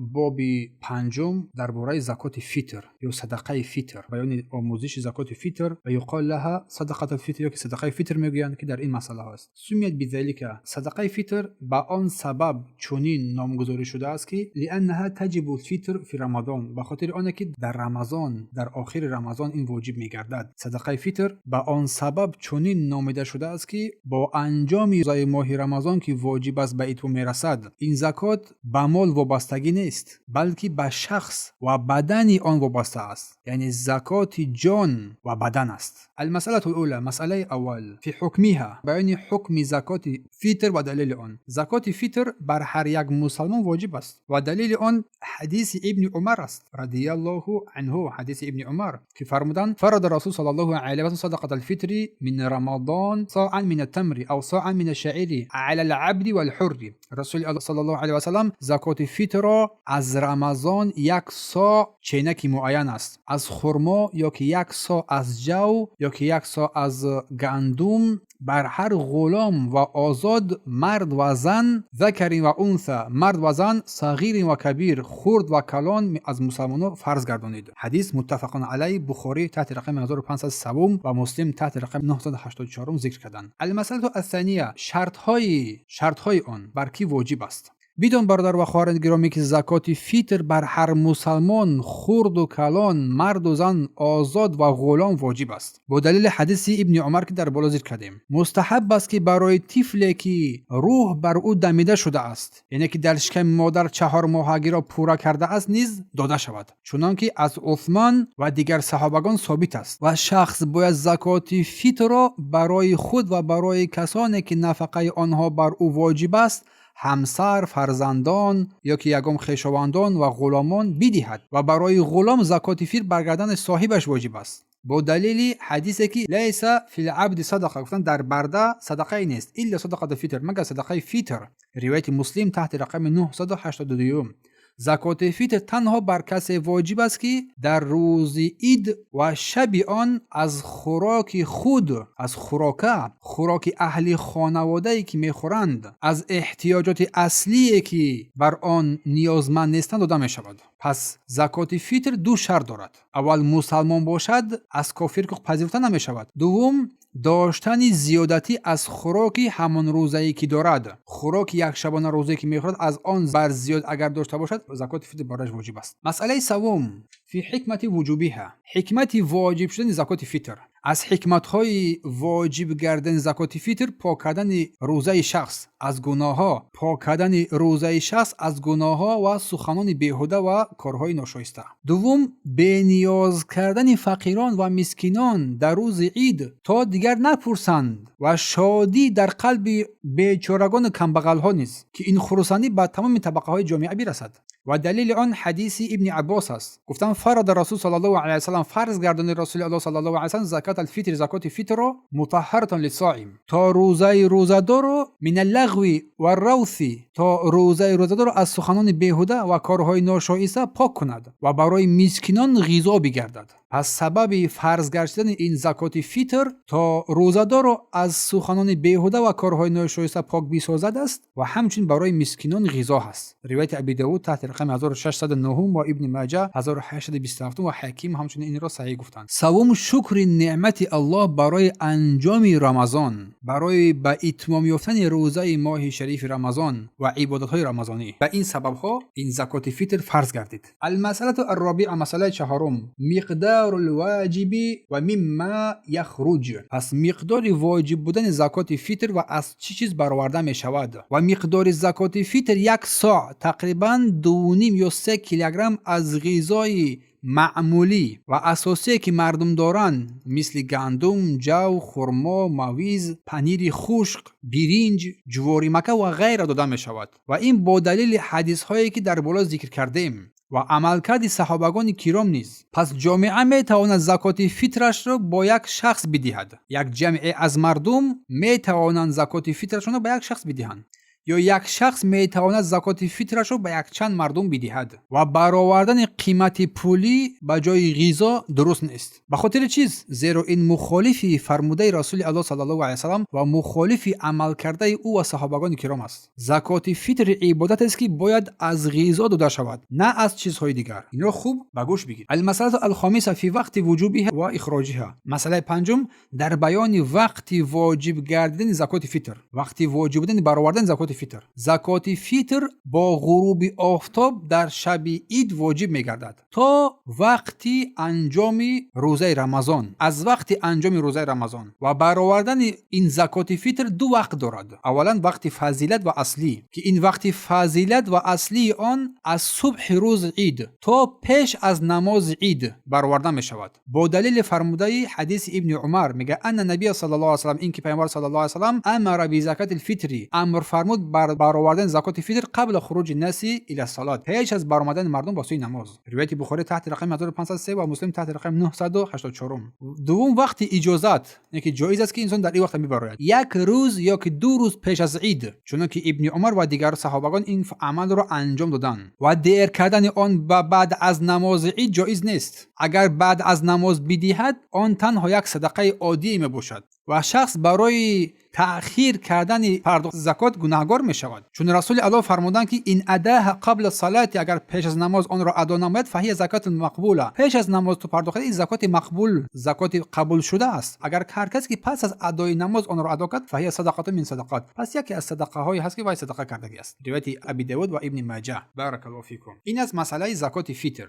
Боби панҷум дар бораи закоти фитр ё садақаи фитр, баёни омӯзиши закоти фитр ва юқол лаҳа садақатул фитр ё ки садақаи фитр мегӯянд, ки дар ин масъалаҳо аст. Сумият бидалика, садақаи фитр ба он сабаб чунин номгузорӣ шудааст, ки лианнаҳа таҷибу фитр фи Рамазон, ба хотири оне ки дар Рамазон, дар охири Рамазон ин воҷиб мегардад. Садақаи фитр ба он сабаб чунин номида шудааст, ки бо анҷоми рӯзаи моҳи Рамазон, ки воҷиб аст, ба итмом мерасад. Ин закот ба мол вобастагӣ нест, балки ба шахс ва бадани он вобаста аст, яъне закоти ҷон ва бадан аст. Алмасъалату лула, масъалаи аввал, фи ҳукмиҳа, баёни ҳукми закоти фитр ва далели он. Закоти фитр бар ҳар як мусалмон воҷиб аст ва далели он ҳадиси Ибни Умар аст радиаллоҳу анҳу. Ҳадиси Ибни Умар, ки фармуданд: фарада Расул саллаллоҳу алайҳи васаллам садақата алфитри мин Рамадон соан мин аттамри ав соан мин ашшаири ала алабди валҳурри. Расули Аллоҳ саллаллоҳу алайҳи васаллам закоти фитрро аз Рамазон як со, ченаки муайян аст, аз хурмо ё ки як со аз ҷав ё ки як со аз гандум бар ҳар ғулом ва озод, мард ва зан, закарин ва унса, мард ва зан, сағирин ва кабир, хурд ва калон аз мусалмонҳо фарз гардонид. Ҳадис муттафақун алайҳ, Бухорӣ таҳти рақами 1503 ва Муслим таҳти рақами 984 зикр карданд. Алмасъалату ассания, шартҳои он, бар кӣ воҷиб аст. Бидон, бародар ва хоҳарони гиромӣ, ки закоти фитр бар ҳар мусалмон, хурду калон, марду зан, озод ва ғулом воҷиб аст, бо далели ҳадиси Ибни Умар, ки дар боло зикр кардем. Мустаҳаб аст, ки барои тифле, ки рӯҳ бар ӯ дамида шудааст, яъне ки дар шиками модар 4 моҳагиро пурра кардааст, низ дода шавад, чунон ки аз Усмон ва дигар саҳобагон собит аст. Ва шахс бояд закоти фитрро барои худ ва барои касоне, ки нафақаи онҳо бар ӯ воҷиб аст, ҳамсар, фарзандон ё ки ягон хешовандон ва ғуломон бидиҳад. Ва барои ғулом закоти фитр бар гардани соҳибаш воҷиб аст, бо далели ҳадисе, ки лайса фил абди садақа, гуфтанд, дар барда садақае нест, илла садақату фитр, магар садақаи фитр. Ривояти Муслим таҳти рақами 982. Закоти фитр танҳо бар касе воҷиб аст, ки дар рӯзи ид ва шаби он аз хӯроки худ, аз хӯроки аҳли хонаводае, ки мехӯранд, аз эҳтиёҷоти аслие, ки бар он ниёзманд нестанд, дода мешавад. Пас закоти фитр ду шарт дорад: аввал, мусалмон бошад, аз кофир пазируфта намешавад; дуввум, доштани зиёдатӣ аз хӯроки ҳамон рӯзае, ки дорад. Хӯроки якшабона рӯзае, ки мехӯрад, аз он бар зиёд агар дошта бошад, закоти фитр барояш воҷиб аст. Масъалаи саввум, фи ҳикмати вуҷубиҳа, ҳикмати воҷиб шудани закоти фитр. Аз ҳикматҳои воҷиб гардани закоти фитр пок кардани рӯзаи шахс аз гуноҳҳо, пок кардани рӯзаи шахс аз гуноҳҳо ва суханони беҳуда ва корҳои ношоиста. Дуввум, бениёз кардани фақирон ва мискинон дар рӯзи ид, то дигар напурсанд, ва шодӣ дар қалби бечорагону камбағалҳо низ, ки ин хурсандӣ ба тамоми табақаҳои ҷомеа бирасад. Ва далели он ҳадиси Ибни Аббос аст. Гуфтанд: фарада Расул саллаллоҳу алайҳи васаллам, фарз гардонид Расули Аллоҳ саллаллоҳу алайҳи васаллам закат алфитр, закоти фитрро, мутаҳҳаратан лисоим, то рӯзаи рӯзадорро, миналлағви варравси, то рӯзаи рӯзадорро аз суханони беҳуда ва корҳои ношоиста пок кунад ва барои мискинон ғизо бигардад. Пас сабаби фарз гардидани ин закоти фитр то рӯзадорро аз суханони беҳуда ва корҳои ношоиста пок бисозад аст ва ҳамчунин барои мискинон ғизо ҳаст. Ривояти Аби Давуд таҳти рақами 1609 ва Ибни Маҷа 1827 ва Ҳаким ҳамчунин инро саҳеҳ гуфтанд. Саввум, шукри неъмати Аллоҳ барои анҷоми Рамазон, барои ба итмом ёфтани рӯзаи моҳи шарифи Рамазон ва ибодатҳои рамазонӣ. Ба ин сабабҳо ин закоти фитр фарз гардид. Алмасъалату арробиа, масъалаи чаҳорум, миқдору лвоҷиби ва мимма яхруҷ. Пас миқдори воҷиб будани закоти фитр ва аз чӣ чиз бароварда мешавад. Ва миқдори закоти фитр як со, тақрибан 2,5 ё 3 килограмм аз ғизои маъмулӣ ва асосие, ки мардум доранд, мисли гандум, ҷав, хурмо, мавиз, панири хушк, биринҷ, ҷуворимака ва ғайра дода мешавад. Ва ин бо далели ҳадисҳое, ки дар боло зикр кардем, ва амалкарди саҳобагони киром низ. Пас ҷомеа метавонад закоти фитрашро бо як шахс бидиҳад. Як ҷамъе аз мардум метавонанд закоти фитрашонро ба як шахс бидиҳанд. Ё як шахс метавонад закоти фитрашро ба якчанд мардум бидиҳад ва баровардани қимати пулӣ ба ҷои ғизо дуруст нест. Ба хотири чиз? Зеро ин мухолифи фармудаи Расули Аллоҳ саллаллоҳу алайҳи васаллам ва мухолифи амалкардаи ӯ ва саҳобагони киром аст. Закоти фитр ибодатест, ки бояд аз ғизо дода шавад, на аз чизҳои дигар. Инро хуб ба гӯш бигир. المسألة الخامسة في وقت وجوبها وإخراجها. Масъалаи панҷум дар баёни вақти воҷиб гардидани закоти фитр, вақти воҷиб будани баровардани закоти фитр. Закоти фитр бо ғуруби офтоб дар шаби ид воҷиб мегардад то вақти анҷоми рӯзаи Рамазон, аз вақти анҷоми рӯзаи Рамазон. Ва баровардани ин закоти фитр ду вақт дорад. Аввалан, вақти фазилат ва аслӣ, ки ин вақти фазилат ва аслии он аз субҳи рӯзи ид то пеш аз намози ид бароварда мешавад, бо далели фармудаи ҳадиси Ибни Умар. Мега: أن النبي صلى الله عليه وسلم, ин ки Пайғамбар صلى الله عليه وسلم, أمر بزكاة الفطر, амр фармуд бар баровардани закоти фитр, قبل خروج الناس إلى الصلاة, пеш аз баромадани мардум ба сӯи намоз. Ривояти Бухорӣ таҳти рақами 1503 ва Муслим таҳти рақами 984. Дуввум, вақти иҷозат, яъне ки ҷоиз аст, ки инсон дар ин вақт мебарояд, як рӯз ё ки 2 рӯз пеш аз ид, чунон ки Ибни Умар ва дигар саҳобагон ин амалро анҷом доданд. Ва дер кардани он ба баъд аз намози ид ҷоиз нест. Агар баъд аз намоз бидиҳад, он танҳо як садақаи оддие мебошад ва шахс барои таъхир кардани пардохти закот гунаҳгор мешавад, чун Расули Аллоҳ фармуданд, ки إن أداها قبل الصلاة, агар пеш аз намоз онро адо намояд, فهي زكاة مقبولة, пеш аз намоз ту пардохт, ин закоти мақбул, закоти қабулшуда аст. Агар ҳар касе ки пас аз адои намоз онро адо кард, فهي صدقة من الصدقات, пас яке аз садақаҳое ҳаст, ки вай садақа кардагӣ аст. Ривояти Аби Давуд ва Ибни Маҷа. بارك الله فيكم. Ин аст масъалаи закоти фитр.